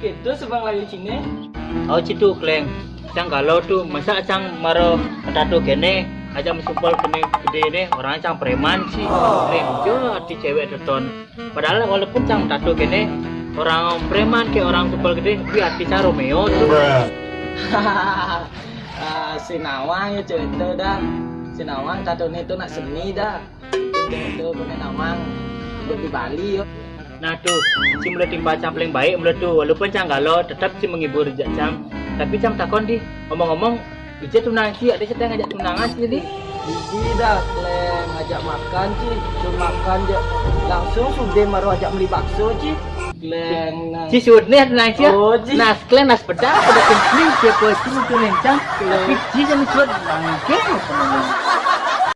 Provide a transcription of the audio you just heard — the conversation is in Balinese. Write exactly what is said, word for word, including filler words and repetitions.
Gitu sebang lagi sini. Oh, citu, Kleng. Cang galau tu, masa cang maro tato kene, aja misumpel kene gede ne, orang cang preman sih. Kleng, jo ati cewek teton. Padahal walaupun cang tato kene, orang preman ke orang sumpel gede, tapi ati cang Romeo tu. Ah, si Nawang ya cerita dah. Si Nawang tato ni tu nak seni dah. Itu bener Nawang. Udah di Bali yo. Nah tu, si mula timpa cang paling baik mula tu, walaupun cang galau, tetap si menghibur jak cang. Tapi cang takon di, ngomong-ngomong, ije tunang si, ada cerita ngajak tunangan si ni. Iji dah, Kleng, ngajak makan si, suruh makan je. Langsung sudah maro ajak beli bakso si. Kleng, nah. Si sudah ni tunang si. Oh, si. Nas Kleng, nas pedak, pedak kempling, siapa si mau tunang cang. Tapi si jangan sudah bangke.